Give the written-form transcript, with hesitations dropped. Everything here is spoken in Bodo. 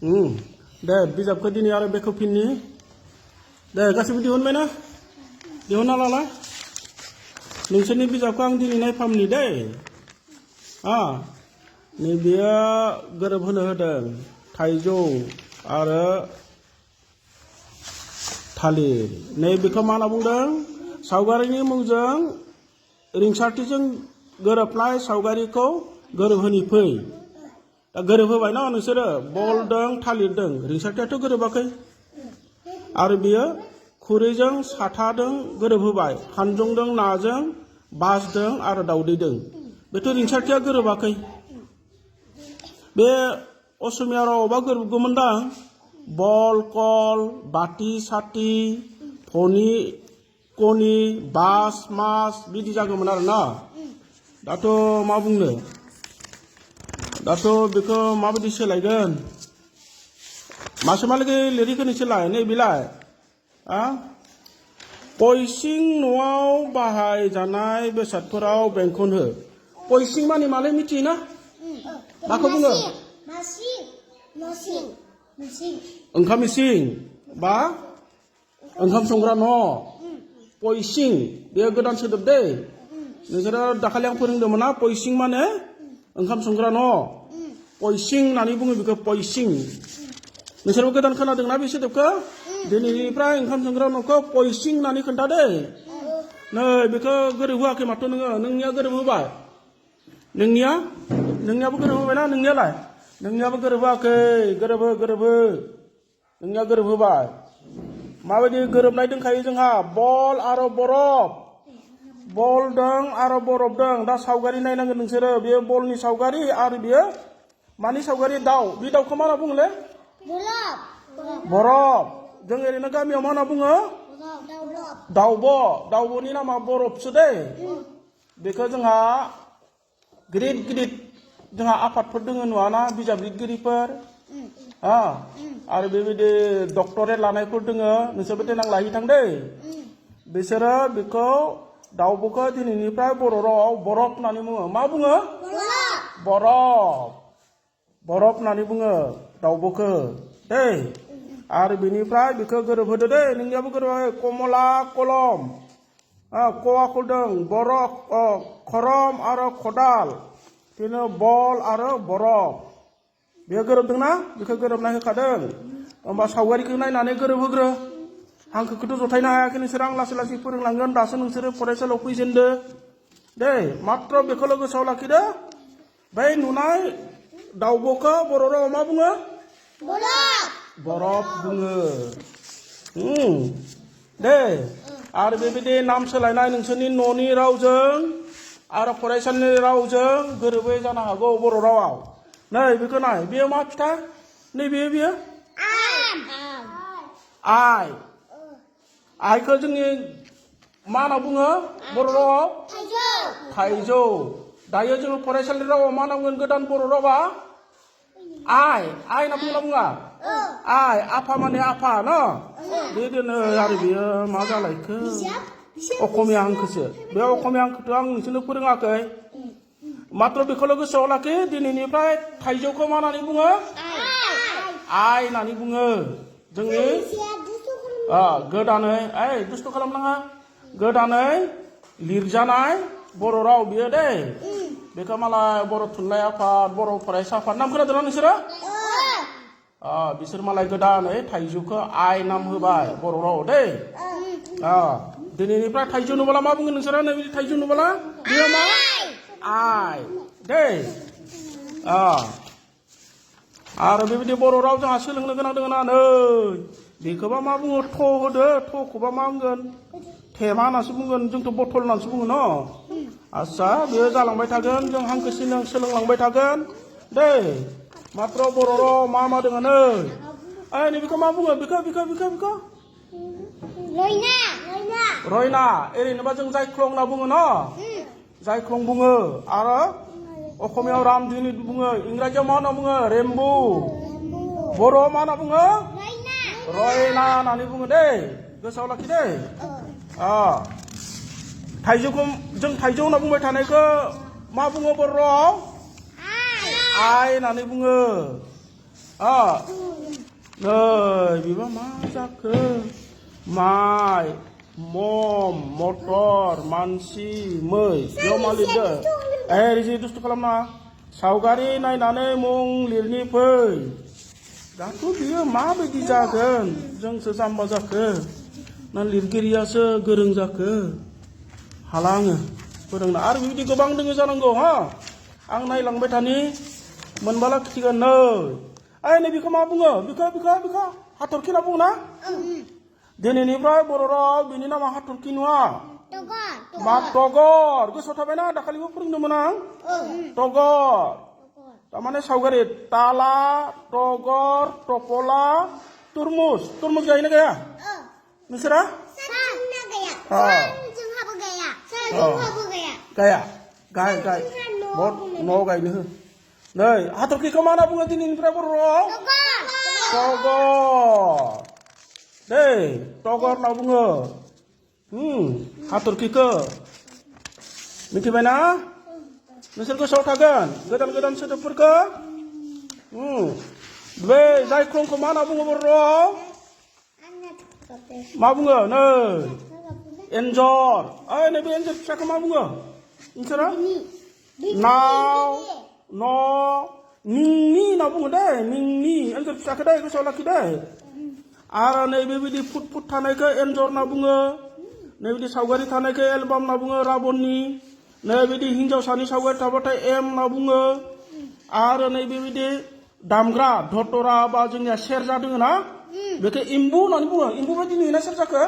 दे बिजाबखौ दिनै आरो बेखौ फिननि दे गासिबो दिहुनबाय ना दिहुनना लाला नोंसोरनि बिजाबखौ आं दिनै नायफामनि दै नैबेयो गोरोबहोनो होदों थाइजौ आरो थालिर नैबेखौ मा होनना बुंदों सावगारिनि मुंजों रिंसारथिजों गोरोबनाय सावगारिखौ गोरोबहोनि फै दा गोरोबहोबाय ना नोंसोरो बलदों थालिरदों रिंसारथियाथ' गोरोबाखै आरो बियो खुरैजों साथादों गोरोबहोबाय खानजंदों नाजों बासदों आरो दाउदैदों बेथ' रिंसारथिया गोरोबाखै बे असमिया रावावबा गोरोबगौमोनदां बल कल बाति साति फनि कनि बास मास बिदि जागौमोन आरो ना दाथ' मा बुंनो दाथ' बेखौ माबायदि सोलायगोन मासोमालागै लिरिखौनो सोलाय नैबेलाय पइसिं न'आव बाहायजानाय बेसादफोराव बेंखन हो पइसिं माने मालाय मिथियोना माखौ बुङो ओंखाम इसिं बा ओंखाम संग्रा न' पइसिं बेयो गोदान सोदोब दै नोंसोरो दाखालि आं फोरोंदोंमोन ना पइसिं माने ओंखाम संग्रा न' पइसिं होननानै बुङो बेखौ पइसिं नोंसोरबो गोदान खोनादोंना बे सोदोबखौ दिनैनिफ्राय ओंखाम संग्रा न'खौ पइसिं होननानै खोन्थादे नै बेखौ गोरोबहोआखै माथो नोङो नोंनिया गोरोबहोबाय नोंनियाबो गोरोबहोबायना नोंनियालाय नोंनियाबो गोरोबहोआखै गोरोबहो नोंनिया गोरोबहोबाय माबायदि गोरोबनाय दंखायो जोंहा बल आरो बरफ बल दं आरो बरफ दं दा सावगारि नायनांगोन नोंसोरो बेयो बलनि सावगारि आरो बेयो मानि सावगारि दाउ बे दाउखौ मा होनना बुङोलै बरफ जों ओरैनो गामियाव मा होनना बुङो दाउब'नि नामा बरफसो दै बेखौ जोंहा गिदिर जोंहा आफादफोर दङ नुवाना बिजाब लिरगिरिफोर आरो बेबायदि डक्टरेट लानायफोर दङ नोंसोरबो देनां लाहैथां दै बिसोरो बेखौ दाउब'खौ दिनैनिफ्राय बर' रावाव बरफ होननानै बुङो मा बुङो बरफ होननानै बुङो दाउब'खौ दै आरो बेनिफ्राय बेखौ गोरोबहोदो दै नोंनियाबो गोरोबहो कमला कलम कवाखौदों बरफ खरम आरो खदाल बेनो बल आरो बरफ बेयो गोरोबदोंना बेखौ गोरोबनाय होखादों होमबा सावगारिखौ नायनानै गोरोबहोग्रो हांखोखौथ' जथायनो हायाखै नोंसोरो आं लासै लासै फोरोंलांगोन दासो नोंसोरो फरायसालियाव फैजेनदो दै मात्र बेखौल' गोसोआव लाखिदो बै नुनाय दाउब'खौ बर' रावाव मा बुङो बरफ बुङो दे आरो बेबायदि नाम सोलायनाय नोंसोरनि न'नि रावजों आरो फरायसालिनि रावजों गोरोबै जानो हागौ बर' रावाव नै बेखौ नाय बेयो मा फिथाइ बेयो आइखौ जोंनि मा होनना बुङो बर' रावाव थाइजौ दायो जोङो फरायसालिनि रावाव मा नांगोन गोदान बर' रावा आइ होनना बुङा आइ आफा माने आफा न बेदिनो आरो बेयो मा जालायखो अखमिया हांखोसो बे अखमिया हांखोथ' आं नोंसोरनो फोरोङाखै मात्र बेखौल' गोसोआव लाखि दिनैनिफ्राय थाइजौखौ मा होननानै बुङो आइ होननानै बुङो जोंनि गोदानै दुस्थ' खालामनाङा गोदानै लिरजानाय बर' राव बियो दै बेखौ मालाय बर' थुनलाइ आफाद बर' फरायसा आफाद नाम खोनादोंना नोंसोरो बिसोर मालाय गोदानै थाइजौखौ आइ नाम होबाय बर' राव दै दिनैनिफ्राय थाइजौ नुबोला मा बुंगोन नोंसोरो नैबे थाइजौ नुबोला बेयो मा आइ दै आरो बेबायदि बर' राव जोंहा सोलोंनो गोनां दङ ना नै बेखौबा मा बुङो थ होदो थखौबा मा बुंगोन थेमा होननासो बुंगोन जोंथ' बथल होननासो बुङो न आस्सा बेयो जालांबाय थागोन जों हांखो सोलोंलांबाय थागोन दै मात्र बर' राव मा दङ नै नैबेखौ मा बुङो बेखौ रयना ओरैनोबा जों जायख्लं होनना बुङो न जायख्लं बुङो आरो असमियाव रामधेनु बुङो इंराजियाव मा होनना बुङो रेम्बु बर'आव मा होनना बुङो रयना होननानै बुङो दै गोसोआव लाखि दै थाइजौखौ जों थाइजौ होनना बुंबाय थानायखौ मा बुङो बर' रावाव आइ होननानै बुङो Nei, biba ma jago? Mai, mom, motor, mansi, मै, बेयाव मा लिरदो? रिजि दुस्थु खालामना सावगारि नायनानै मुं लिरनि फै। दाथ' बियो माबायदि जागोन? जोंसो जाम्बा जाखो ना लिरगिरियासो गोरों जाखो? हाला आङो फोरोंनो आरो बिबायदि गोबां दोङो जानांगौ हा आं नायलांबाय थानि मोनबाला खिथिगोन नै नै बेखौ मा बुङो बिखौ हाथरखि होनना बुङो ना दिनैनिफ्राय बर' राव बिनि नामा हाथरखि नङा मा टगर गोसोआव थाबायना दाखालिबो फोरोंदोंमोन आं टगर तारमाने सावगारि ताला टगर टपला तुरमुस गायोना गाया नोंसोरा गाया गाय बहुत न' गायनो हो नै हाथरखिखौ मा होनना बुङो दिनैनिफ्राय बर' राव टगर दै टगर होनना बुङो हाथरखिखौ मिथिबायना नोंसोर गोसोआव थागोन गोदान सोदोबफोरखौ बे जाय ख्रंखौ मा होनना बुङो बर' राव मा बुङो नै एन्जर नैबे एन्जर फिसाखौ मा बुङो नोंसोरो नाव न' निंनि होनना बुङो दे निंनि एन्जर फिसाखौ दे गोसोआव लाखि दे आरो नैबेबायदि फुट थानायखौ एन्जर होनना बुङो नैबिदि सावगारि थानायखौ एलबाम होनना बुङो राबननि नैबिदि हिन्जावसानि सावगारि थाबाथाय एम होनना बुङो आरो नैबेबायदि दामग्रा धतरा बा जोंनिया सेरजा दोङो ना बेखौ इम्बु होननानै बुङो इम्बु बायदि नुयोना सेरजाखौ